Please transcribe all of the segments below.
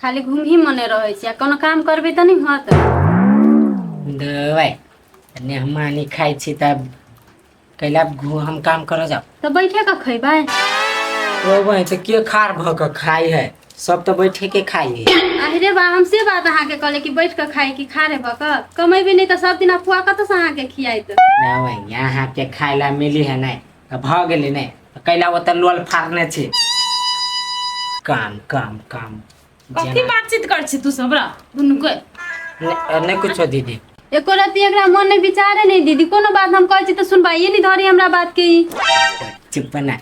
खाली घूमही मने रहै छी आ कोनो काम करबै तऽ नहि होत। दवाइ मेहमानी खाइ छी तब कैला घू हम काम करऽ जाउ। तऽ बैठे कऽ खैबै। ओ बहिन तऽ के खाड़ भऽ कऽ खाइ है? सब तऽ बैठे के खाइ है। अरे बा, हम से बात अहाँके कहले कि बैठ कऽ खाइ कि खाड़े भऽ कऽ? कमेबे नहि तऽ सब दिना फुआ कतऽसँ अहाँके खियाइत? नहीं, अहाँके खाइ ला मिली है नहि तऽ भऽ गेली। नहि तऽ कैला ओतऽ लोल फाड़ने छी? काम काम काम। कथी जेना बातचीत कर छी तू सब रा दुनू के? नहि नहि कुछो दीदी। एको रत्ती एकरा मन नहि विचारे नहि दीदी। कोनो बात हम कहै छी तऽ सुनबाइए नहि धरी हमरा बात के ई। चुप ना।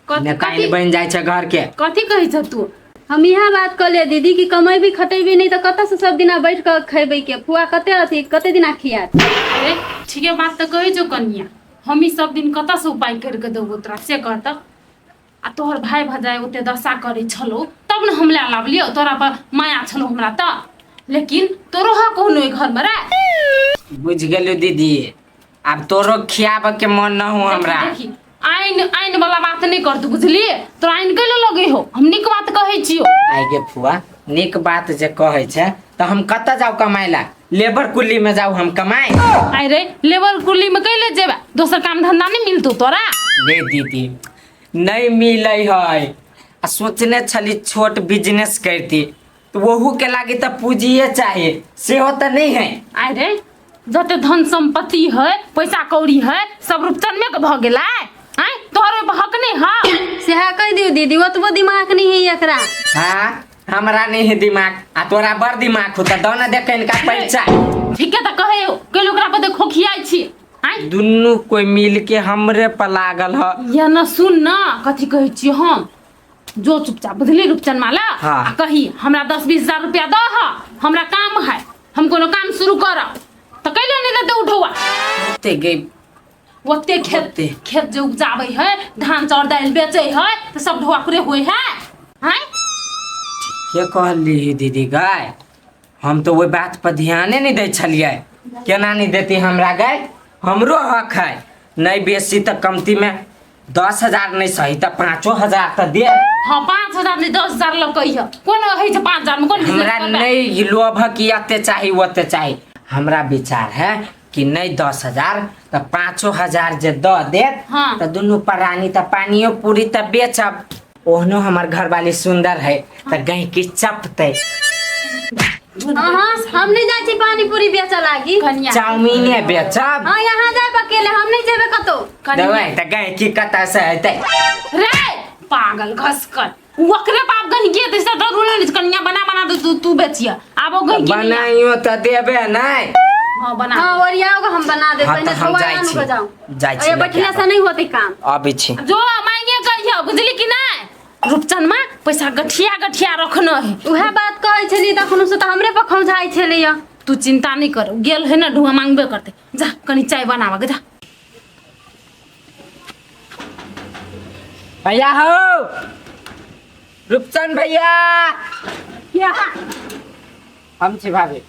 कथी ने काइन बनि जाइ छै घर के। कथी कहै छ तू? हम इएह बात कहलियै दीदी कि कमेबी खटेबी नहि तऽ कतऽसँ सब दिना बैठ कऽ खैबै के? फुआ कते अथी कते दिना खियात? अरे ठीके बात तऽ कहै छौ कनिया। हम ई सब दिन कतऽसँ उपाय करि कऽ देबौ तोरा से कह तऽ। आ तोहर भाय भजाइ ओते दशा करै छलौ तब ने हम लए लाबलियौ। तोरा पर माया छलौ हमरा तऽ, लेकिन तोरो हक कोनो ओहि घरमे रे। बुझि गेलू दीदी, आब तोरो खियाबऽ के मन न हो हमरा। देखी, आइन आइन वाला बात नहि कर तू, बुझलिए? तोरा आइन कैले लगे हो? हम नीक बात कहै छियौ। आइ गे फुआ, नीक बात जे कहै छै तऽ हम कतऽ जाउ कमाइ ला? लेबर कुली में जाउ हम कमाए? आइ रे, लेबर कुली में कैले जेबे? दोसर काम धंधा नहीं मिलतो तोरा? गे दीदी, नहीं मिलै है। आ सोचने छली छोट बिजनेस करती तऽ ओहू के लागी तऽ पूंजीए चाहिए, सेहो तऽ नहीं है। आइ रे, जते धन संपत्ति है, पैसा कौड़ी है, सब रूपचन में के भऽ गेलै। आइ तोहर ओहि पर हक नहीं है? सएह कहि दियौ दीदी, ओतबो दिमाग नहि है एकरा। हाँ, हमरा नहीं है दिमाग आ तोरा बड़ दिमाग हो तऽ दऽ न दे कनिका पैसा। ठीके तऽ कहै हो, कैल ओकरा पर देखो खियाइ छी आइ। दुनू कोई मिल के हमरे पर लागल ह। या न, सुन न, कथी कहै छियै हम। जो चुपचाप, बुझली, रूपचन माला। हाँ। आ कही हमरा 10-20 हजार रुपया दह, हमरा काम है, हम कोनो काम शुरू करब। तऽ कैले नहीं देते उठौआ? ओते गे। ओते खेत। ओते। खेत जे उपजाबै है, धान चाउर दालि बेचै है तऽ सब ढोआ पूरे होइ है हैं। के कहली दीदी गाय, हम तऽ ओहि बात पर ध्याने नहि दै छलियै। केना नहि देती हमरा गाय? हमरो हक है। नहीं बेसी तऽ कमती में 10,000 नहीं सही तऽ 5 हजार तऽ दे। हाँ, 5,000 नहीं 10,000 लऽ कहिह। कोन होइ छै 5,000 में? कोन बिजनेस हमरा करबै? नहीं लोभ है कि एते चाही ओते चाही। हमरा विचार है कि नहीं 10,000 तऽ 5 हजार जे दऽ देत तऽ दुनू प्राणी तऽ पानियो पूरी तऽ बेचब। ओहनो हमर घरवाली सुंदर है तऽ गैंकी चपतै। अहाँ, हम नहीं जाइ छी पानी पूरी बेचऽ लागी। कनिया। चाउमीने बेचब। हाँ, यहाँ जायब अकेले, हम नहीं जेबे कतौ। कनिया। देबै तऽ गैंकी कतऽ से हेतै? रे पागल घसकल, ओकरे बाप गहिके दे से जरूर नहीं। कनिया बना बना दे, तू तू बेचिया आब ओ गहिके नहीं आ। बनाइयो तऽ देबे नहि। हाँ, बना। हाँ, ओरियाओ हम बना दे। हाँ, पहिने तऽ हम धोआ जाइ आनू छी। के जाउ। जाइ छी अरे लऽ के बैठला से आबऽ। नहीं होते काम। अबै छी। जो मांगे कहियो, बुझली कि नहीं? रूपचन में पैसा गठिया गठिया रखना है। उएह बात कहै छलियै तखनो से तऽ हमरे पर खौंझाइ छलैया। तू चिंता नहीं कर, गेल है ना ढुआ मांगबे करते। जा, कनी चाय बनावा के जा। भैया हो, रूपचंद भैया। क्या? हम छी भाभी।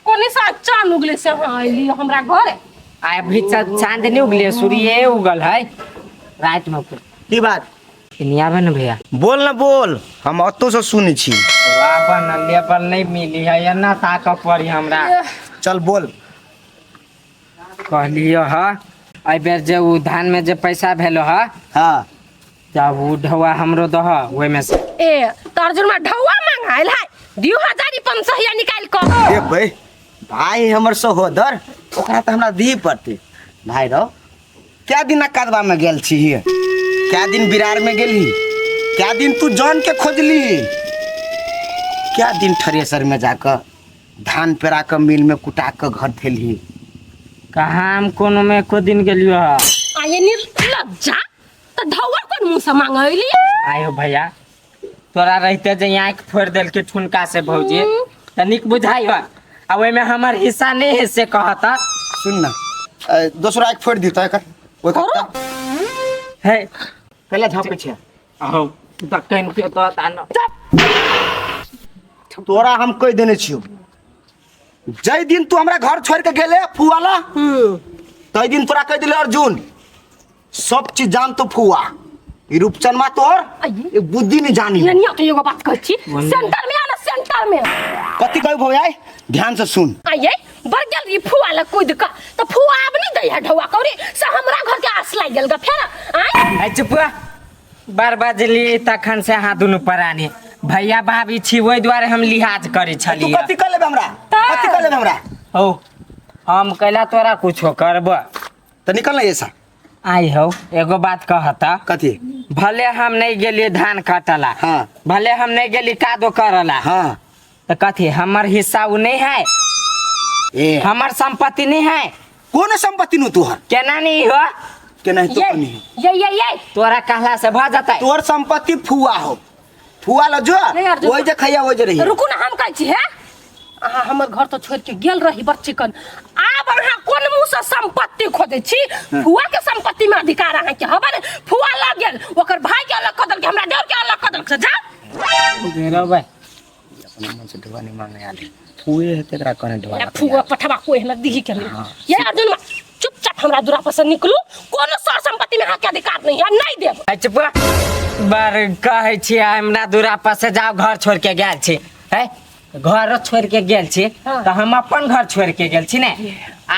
कोने सा चांद उगले से अहाँ अयली हमरा घर? आइ अभी चांद नहीं उगले, सूर्य उगल है रात में। की बात? कनी आबे ने भैया। बोल न बोल, हम अतो से सुनै छी। अपन लेबर नहीं मिली है, एना ताकऽ पड़ी हमरा। चल बोल। कहलियो ह, एहि बेर जे उ धान में जे पैसा भेलो ह तब उ ढौआ हमरो दह ओहिमे से। ए तोहर अर्जुन में ढौआ मांगाइल है, दियो हजारी पाँच सौ हिया निकाल कऽ। देखबै भाई, हमर सहोदर, ओकरा तऽ हमरा दिही पड़तै। भाई रौ, क्या दिन कदबा में गेल छी, क्या दिन बिरार में गेलही, क्या दिन तू जौन के खोजली, क्या दिन थ्रेसर में जाकऽ धान पेरा कऽ मिल में कुटा कऽ घर थेलही। कहाँ हम कोनो में एको दिन गेलियो ह? आ ये निर्लज्जा तऽ ढौआ कोन मुँह से मांगैली? आयो भैया, तोरा रहिते जे आँखि फोड़ि देलकै ठुनका से भौजी तऽ नीक बुझाइ ह? आ ओहिमे हमर हिस्सा नहि है से कहत। सुन न, दोसरो आँखि फोड़ि दितऽ एकर ओकर। करो। है। पहिले झपै छै। अहो दक्कन के तो तानो। तोरा हम कहि देने छियौ, जाहि दिन तू हमरा घर छोड़ के गेले फुआला, तै दिन तोरा कहि दिले अर्जुन, सब चीज जान तो फुआ। ई रूपचनमा तोर आइए। ई बुद्धि नहीं जानी ननिया तो एगो बात कहै छी सेंटर में आ ना सेंटर में कथी कहू भौजाई ध्यान से सुन आइए बढ़ गेल ई फुआ लग कूद कऽ तऽ फुआ आब नहीं दै है ढौआ कौड़ी से हमरा घर के आस लागि गेल ग फेर आँय है चुप बार बजली तखन से अहाँ दुनू प्राणी भैया भाभी छी ओहि दुआरे हम लिहाज करै तू छलियै कथी कर लेबे हमरा कथी कर लेबे हमरा हौ हम कैला तोरा कुछो करब तऽ निकल ना ऐसा आई हौ एगो बात कहता कथी भले हम नहीं गेलिए धान काटला हाँ। भले हम नहीं गेली कादो करला हाँ तो कथी हमर हिस्सा उ नहीं है ए हमर संपत्ति नहीं है कोन संपत्ति नु तोहर केना नहीं हो के नहीं तो ये नहीं ये ये ये तोरा कहला से भ जतै तोहर संपत्ति फुआ हो फुआ ल जो नहीं अर्जुन। ओइ जे खैया ओइ जे रही रुकू ना हम कहै छी हे अहाँ हमर घर तो छोड़ के गेल रही बड़ चिकन आब अहाँ कोन मुँह से संपत्ति खोजै छी फुआ के संपत्ति में अधिकार अहाँ के हबे ने फुआ लग गेल ओकर भाई के अलग कऽ देलकै हमरा देवर के अलग कऽ देलकै जाउ रबै अपना मन से ढुआ नहीं मांगे आले फुए है तेरा कने ढुआ या फुआ पठवा कोई हमरा दिही के नहीं ये अर्जुन चुपचाप हमरा दूरा पर से निकलू कोनो सर संपत्ति में अहाँ के अधिकार नहीं है नहीं देब चुप बार कहै छी हमरा दूरा पर से जाओ घर छोड़ के गेल छी है घर छोड़ के गेल छी हाँ। तऽ हम अपन घर छोड़ के गेल छी ने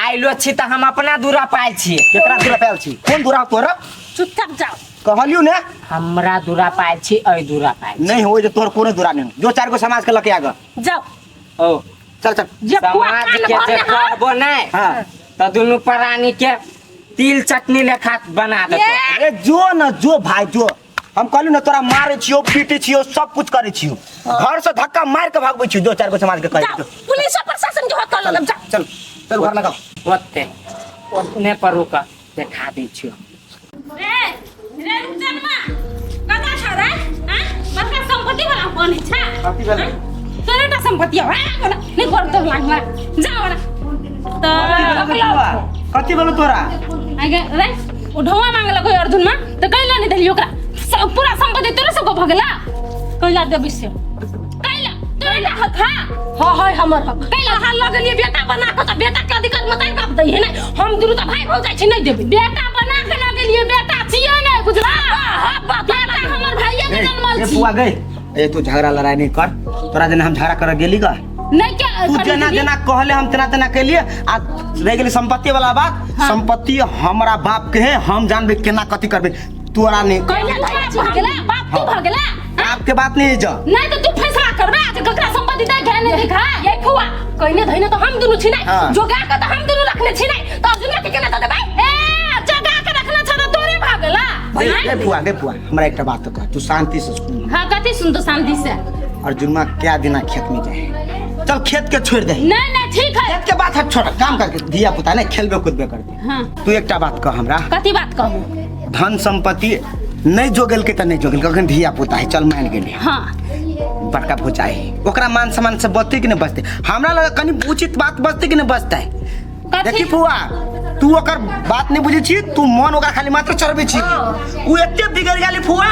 आइलो छी तऽ हम अपना दूरा पर आयल छी केकरा दूरा पे आयल छी कोन दूरा तोरा चुपचाप जाओ कहलियो ने हमरा दूरा पर आयल छी एहि दूरा पर आयल नहीं हो जे तोहर कोनो दूरा नहीं हो। जो चार गो समाज के लके आगा जाओ छी। ओ चल चल जे फुआ समाज कान के जे भरने हँ कहबो नहि हाँ। तऽ दुनू प्राणी के तिल चटनी लेखा बना देतो अरे जो न जो भाई जो हम कहलू ना तोरा मारे छियो पीटे छियो सब कुछ करे छियो घर से धक्का मार के भागबै छियो दो चार गो समाज के कहे जाओ पुलिस और प्रशासन के होता लग जाओ चल चल घर लगाओ ओते ओतने पर रुक देखा दै छियो रे रे रुपचनमा कता छ रे हाँ बड़का सम्पत्ति वाला बनै छ कथी भेलै? तोरे टा सम्पत्ति हो हाँ गोला नहीं कर तो लाग्मा जा वाला त कथी भेलो तोरा आगे रे ओ ढौवा मांगलक ओहि अर्जुनमा त कैला नहीं देलियै ओकरा पूरा सम्पत्ति तोरे सबके भऽ गेला कैला देबी से कैला तोरे टा हक हा हाँ हाँ हमर हक कैला हाल लगलिए बेटा बना के त बेटा के अधिकार मत बाप दै है नहीं हम दुनू त भाई भौजाई छी नहीं देबै बेटा बना के लगलियै बेटा छियै नहीं बुझला हाँ बाप बेटा हमर भाइये के जन्मल ए छी फुआ गई ए तू झगड़ा लड़ाई नहीं कर तोरा जेना हम झगड़ा कर गेली गा नहीं के तू जेना जेना कहले हम तेना तेना केलिए आ रह गेली संपत्ति वाला बात संपत्ति हमरा बाप के है हम जानबे केना कथी करबे तोरा नहीं कैला बाप भऽ गेला बाप तू भऽ गेला बाप के बात नहीं जा नहीं तो तू फैसला करबे आज ककरा संपत्ति दे घे नहीं देखा ये फुआ कहने धइने तो हम दुनू छी नहीं हाँ। जोगा के तो हम दुनू रखने छी नहीं तो अर्जुन के केना दे देबै ए जगा के रखना छ त तोरे भऽ गेला गे फुआ गे फुआ हमरा एकटा बात कह तू शांति से सुन हाँ कथी सुन तो शांति से अर्जुनमा क्या दिना खेत में जाए चल खेत के छोड़ दे नहीं नहीं ठीक है खेत के बात हट छोड़ काम करके धिया पुता नहीं खेलबे कूदबे करते हाँ तू एकटा बात कह हमरा कथी बात कहू धन संपत्ति नहीं जोगेल के त नहीं जोगेल कखन धिया पुता है चल मान गेली हाँ बड़का भोजाई है ओकरा मान सम्मान से बचते कि नहीं बचते हमरा लग कनी उचित बात बचते कि नहीं बचते कथी? देखी फुआ तू ओकर बात नहीं बुझे छी तू मन ओकरा खाली मात्र चढ़बे छी उ एते बिगड़ गेली फुआ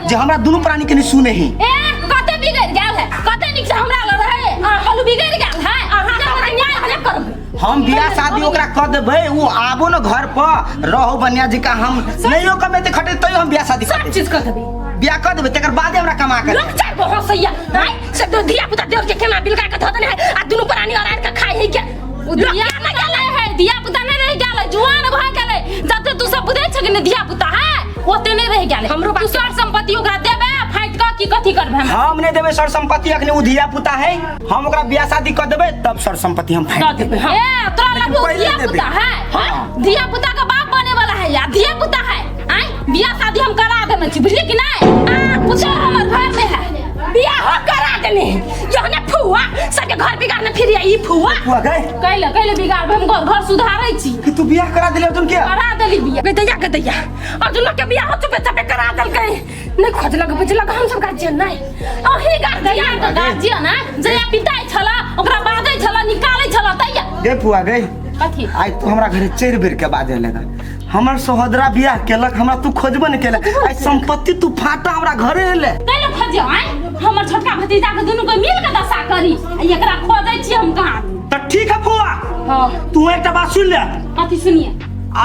जे हमरा दुनू प्राणी के नहीं सुने ही ए कते बिगड़ गेल है कते नीक से हमरा लग रहे आ हलु बिगड़ गेल है अहाँ तऽ न्याय हले करबै हम बियाह शादी ओकरा क देबै उ आबो न घर पर रहो बनिया जी का हम नहियो कमेते खटे तैयो हम बियाह शादी कर सब देबै चीज कर देबै बियाह कर देबै तकर बादे हमरा कमा के लोग चार गो हंसैया आय से दो धिया पुता देव के केना बिलका के धऽ देने है आ दुनू प्राणी अरार के खाइ है के उ धिया पुता नहीं है धिया पुता नहीं रह गेलै जुआन भऽ गेलै जते तू सब बुझै छ कि ने धिया पुता है ओते नहीं रह गेलै हमरो तू सर संपत्ति ओकरा देबे फाटि कऽ की कथी करबे हमरा हम नहीं देबै सर संपत्ति अखने उ धिया पुता है हम ओकरा बियाह शादी कर देबै तब सर संपत्ति हम फाइट दऽ देबै हाँ ए तोरा लेकिन लग पहिले धिया देबै। पुता है हाँ। धिया पुता का बाप बने वाला है या धिया पुता है आय बियाह शादी हम करा देने छी बुझली कि नहीं आ पुतो हमर घर में है बियाह हो करा देने जहने फुआ सबके घर बिगाड़ने फिर ई फुआ फुआ गए कैले कैले बिगाड़ हम घर घर सुधारै छी कि तू बियाह करा देले तुम के करा देली बियाह गदैया गदैया अर्जुन के बियाह हो चुपे चुपे करा देलकै नहीं खोजलक बुझलक हम सब गार्जियन नहीं अही गार्जियन तऽ गार्जियन है जहिया पिताइ छला ओकरा बाजै छला निकालै छला तहिया गे फुआ गए कथी आइ तू हमरा घरे चारि बेर के बाजे लगा हमर सहोदरा बियाह केलक हमरा तू खोजबो नहीं केलक आइ संपत्ति तू फाटा हमरा घरे एले कैले खोजियौ आँय हमर छोटका भतीजा के दुनू के मिल के दशा करी आ एकरा खोजै छी हम कहाँ तऽ ठीक है फुआ हाँ तू एकटा बात सुन ले कथी सुनिए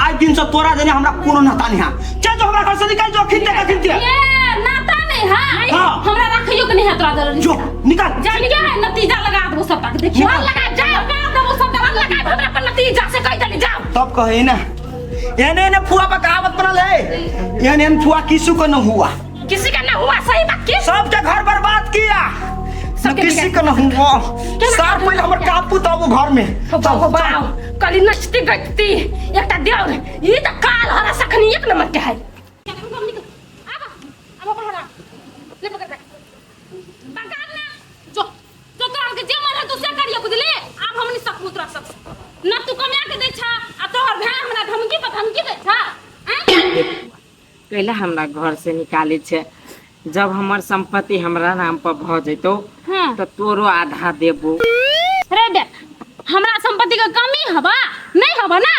आज दिन से तोरा जने हमरा कोनो नाता नहीं है चल जो हमरा हमरा घर से निकाल जो अखिनते अखिनते। ए नाता नहीं है। हाँ। हमरा रखियो के नहीं है तोरा जरूरी। जो निकाल। जा निकाल, नतीजा लगा देबो सबटा के, देखियो लगा जा लगा देबो सबटा लगा हमरा पर नतीजा से कह देली जाओ। तब कहे ना एने एने फुआ पर कहावत बनल है, एने एने फुआ किसी को न हुआ, किसी का ना हुआ। सही बात की सबके घर बर्बाद किया, सबके किसी का न हुआ। सार पहले हमर कापू तब घर में बाव कली नचती गचती एकटा देवर ई त काल हरा सखनी एक नंबर के है। आब आब हरा ले पकड़ रख पकड़ ना, जो जो तोरा के जे मन है तू से करियो, बुझली? आब हम नहीं सकबो तोरा सब ना, तू कमाया के दै छा आ तोहर भाय हमरा धमकी पर धमकी दै छा। कैला हमरा घर से निकाले छे? जब हमर संपत्ति हमरा नाम पर भ जइतो हाँ। तो तोरो आधा देबो। रे बे, हमरा संपत्ति के कमी हबा नहीं हबा ना,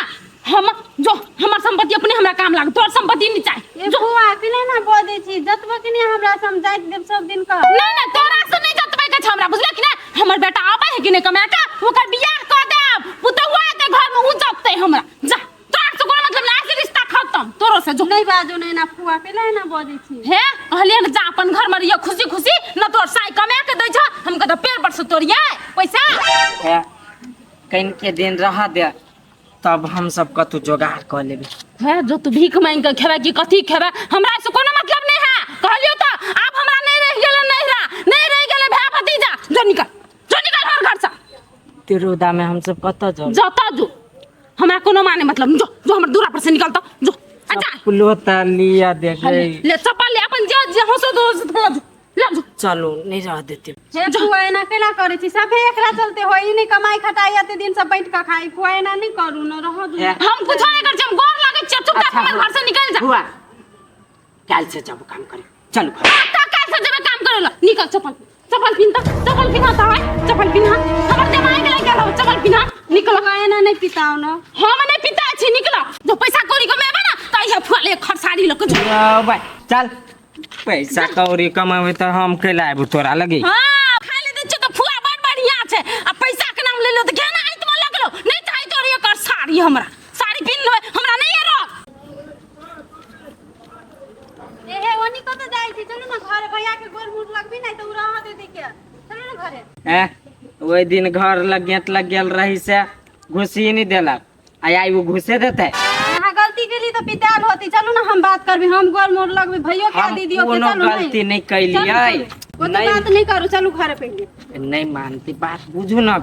हम जो हमर संपत्ति अपने हमरा काम लाग, तोर संपत्ति नहीं चाहिए। ए फुआ अकेले ना बजै छी, जतबो कि नहीं हमरा समझाइत देब सब दिन का। नहीं नहीं तोरा से नहीं जतबे के छ हमरा, बुझले कि ना? हमर बेटा आबै है कि नहीं कमा के, ओकर बियाह क देब, पुतहुआ के घर में उ जतते हमरा। जा तोरा से कोनो मतलब ना, से रिश्ता खत्म तोरो से। जो नहीं बाजू नहीं ना फुआ, अकेले ना बजै छी। हे कहलिए ना जा अपन घर में रहियो खुशी खुशी, न तोर साई कमा के दै छ, हम कहत पेड़ पर से तोड़िए पैसा। हे कन के दिन रह दे तब हम सब कतौ जोगाड़ क लेबे। हे जो तू भीख मांग के खेबे कि कथी खेबे हमरा से कोनो मतलब नहीं है। कहलियो तो आब हमरा नहीं रह गेले, नहीं रह नहीं रह गेले भाई भतीजा। जो निकल, जो निकल हर घर से। तिरुदा में हम सब कतौ जाओ? जता जो हमरा कोनो माने मतलब जो जो हमर दूरा पर से निकल तो जो। अच्छा चप्पलो त लिया दे ले चप्पल ले अपन जे जे हंसो दो ले जो। चलो नहीं रह देते। हे फुआ एना केना करै छी? सभे एकरा चलते होई नहीं, कमाई खटाई एते दिन से बैठ के खाई। फुआ एना नहीं करू न, रह दू। हम कुछ नहीं कर, हम गोर लागे छी, चुपचाप हमर घर से निकल जा। फुआ काल से जब काम करे चलू घर। त काल से जब काम करे ला निकल। चप्पल चप्पल पिन्ह, चप्पल पिन्ह त है, चप्पल पिन्ह हमर जमाई के लगे रहो, चप्पल पिन्ह निकल। फुआ एना नहीं पिताओ न। हम नहीं पिता छी, निकल। जो पैसा कौड़ी कमेबा ना त इहे फुआ ले खरसारी लक जो। भाई चल, पैसा कौड़ी कमाबे त हम कैला आबू तोरा लगे? हां खाइ ले दै छियो त फुआ बड़ बढ़िया छै, आ पैसा के नाम ले लो त केना आइत में लगलो। नहीं चाही तोर एकर साड़ी, हमरा साड़ी पिन हमरा नहीं रह। एहे ओनी कत जाइ छी? चलू ना घरे, भैया के गोर मुर लगबी नहीं त उ रह दे के। चलू ना घरे। ए ओइ दिन घर लग गेट लग गेल रही से घुसी नहीं देलक, आ आई वो घुसे देते। अहाँ गलती केली त पिताल होती। चलू ना हम बात करबी, हम गोर मोर लगबी भैयो के हम दीदियो के। कोनो चलू नहीं। गलती नहीं कैलियै। ओ तो बात नहीं करू, चलू घरे पहिले। नहीं मानती बात बुझू ना,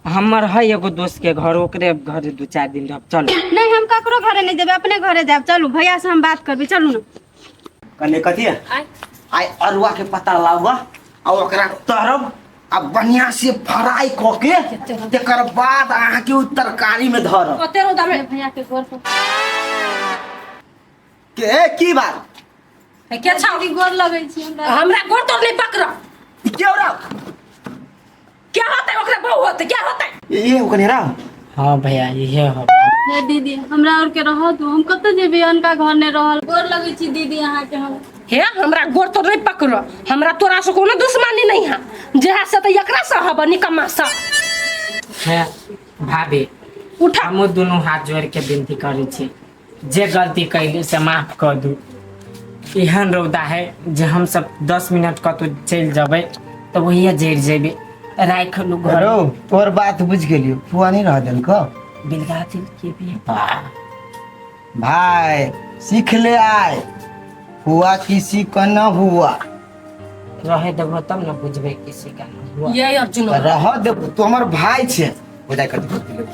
हमर है एगो दोस्त के घर, ओकरे घर दू चार दिन रहब। चलू। नहीं हम ककरो घरे नहीं जेबै, अपने घरे जायब। चलू भैया से हम बात करबी, चलू ना। कने कथी है? आइ अरुआ के पत्ता लाबा आ ओकरा तरब आ बढ़िया से फ्राई क के तेकर बाद अहाँ के उ तरकारी में धरब। कते रौदा में भैया के गोर पर के की बात के छौ? दीदी गोर लगै छी हमरा। हमरा गोर तोर नहीं पकड़। के हो क्या होते ओकरा बहु होते, क्या होते ये ओकने रा? हाँ भैया ये हो। हे दीदी हमरा और के रह दू, हम कत जेबै अनका घर नहीं रहल। गोर लगै छी दीदी अहाँ के हम। हे हमरा गोर तोर नहीं पकड़, हमरा तोरा से कोनो दुश्मनी नहीं है, जेहा से त एकरा से हब निकम्मा से। हे भाभी उठा, हम दुनू हाथ जोड़ के विनती करै छी, जे गलती कैली से माफ कर दू। एहन रौदा है जे हम सब 10 मिनट कतौ चलि जेबै त वही जरि जेबै। राखि लू घर। रो तोर बात बुझ गेलियो, फुआ नहीं रह देलको बिलगा दिल के भी। भाई सीख ले आए, हुआ किसी का न हुआ। रहे देबो तब न बुझबै किसी का न हुआ। ये अर्जुन रह देबो, तू हमर भाई छे, बुझाइ कर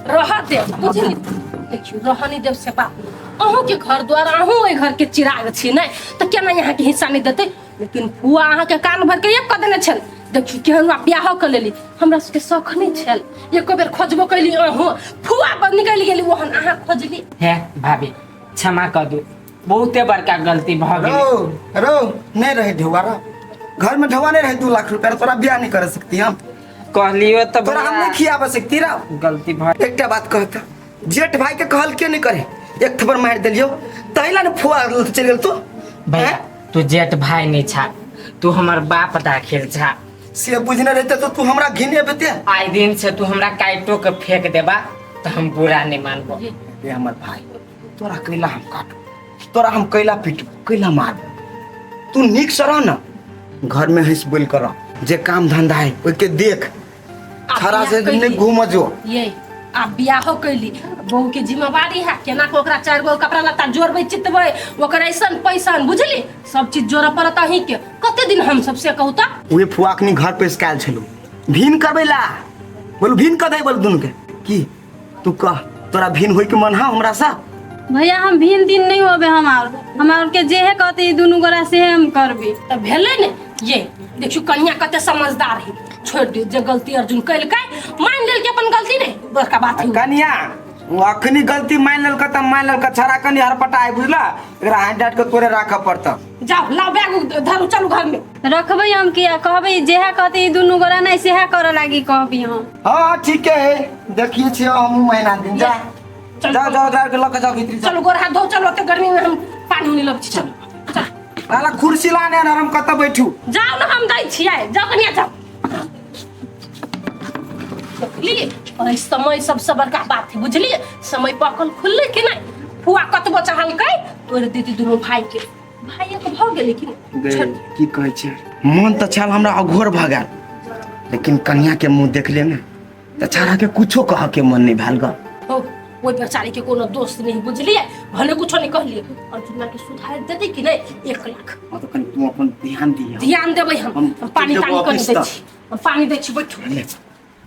रह दे बुझली। देखियो रह नहीं देब से बात, अहूँ के घर द्वार अहूँ ओहि घर के चिराग छी नहीं त केना यहाँ के हिस्सा नहीं देते। लेकिन फुआ अहाँ के कान भर के एक कऽ देने छल। देखियो केहन ब्याह कऽ लेली, हमरा सबके शौक नहीं छल, एको बेर खोजबो कैली अहूँ, फुआ पर निकलि गेली ओहन अहाँ खोजली। हे भाभी क्षमा कर दू, बहुते बड़का गलती भ गेल। रो रो नहीं रहे ढेवा, घर में ढेवा नहीं रहे 2 लाख रुपया, तोरा ब्याह नहीं कर सकती हम। कहलियो त तोरा हम नहीं खियाब सकती रा। गलती भ एकटा बात कहता, जेठ भाई के कहल के नहीं करे, एक थप्पड़ मार देलियो तहिला ने फुआ चलि गेल तू। भैया तू जेठ भाई नहीं छा, तू हमर बाप दाखिल छा। से बुझने रहते तो तू हमरा घिने बेते। आइ दिन से तू हमरा काटो के फेंक देबा तो हम बुरा नहीं मानबो। ए हमर भाई तोरा कैला हम काटो, तोरा हम कैला पीटू कैला मारबो, तू नीक से रह ना, घर में हंस बोल कर रह, जे काम धंधा है ओइके देख, आ छड़ा से बियाह नहीं कैली। घूम जो। ये आ बियाहो कैली, बहू के जिम्मेवारी है केना के ओकरा चारि गो कपड़ा लत्ता जोड़बै चितबै, ओकर ऐसन पैसन बुझली सब चीज जोड़ऽ पड़त अहीं के। कते दिन हम सबसे कहू तऽ? उहे फुआ अखनी घर पे आयल छलू भीन करबै ला, बोलू भीन कऽ दै बोलू दुनू के। की तू कह, तोरा भीन होय के मन है हमरा सा? भैया हम भीन दिन नहीं होबे, हम और के जे है कहते दुनू गोरा से हम करबे। तऽ भेलै ने ये देखियौ कनिया कते समझदार है, छोड़ दियौ जे गलती अर्जुन कलकै मान लेलकै अपन गलती, नहीं बड़का बात है। कनिया ओ अखनी गलती मान लेलकै तऽ मान लेलकै, छड़ा कनि हरपटा है बुझला, एकरा हाथ डाँट के तोरे राखऽ पड़तौ। जाओ लाओ बैग धरू चलू घर में। रखबै हम किया, कहबै जे है कहते दुनू गोरा नहीं से है करऽ लागी कहबी हम। हाँ ठीक है, देखिए छियै हमहूँ महीना दिन जा चल जाओ जाओ जाओ के लऽ के जाओ भीतरी चलू गोर हाथ धो चलू, ओते गर्मी में हम पानी उनी लब छी। चलू चल साला कुर्सी लाने आन, हम कतऽ बैठू? जाओ ना हम दै छियै, जाओ कनिया जाओ। देखली एहि समय सबसे बड़का बात है बुझलिए, समय पकल खुलले कि नहीं। फुआ कतबो चाहलकै तोड़ दीदी दुनू भाई के, भाई एक भऽ गेलै कि नहीं। की कहै छै, मन तऽ छल हमरा अघोर भऽ गेल, लेकिन कनिया के मुँह देखले ने तऽ छाड़ा के कुछो कहऽ के मन नहीं भेल ग। हो ओहि बेचारी के कोनो दोष नहीं बुझलिए, भले कुछो नहीं कहलिए, अर्जुना के सुधार देतै कि नहीं 1 लाख। हाँ तो कनि तू अपन ध्यान दिह। ध्यान देबै हम, हम हम पानी देबो तानी कनि ऑफिस दै तक। छी, हम पानी दै छी बैठू। ले।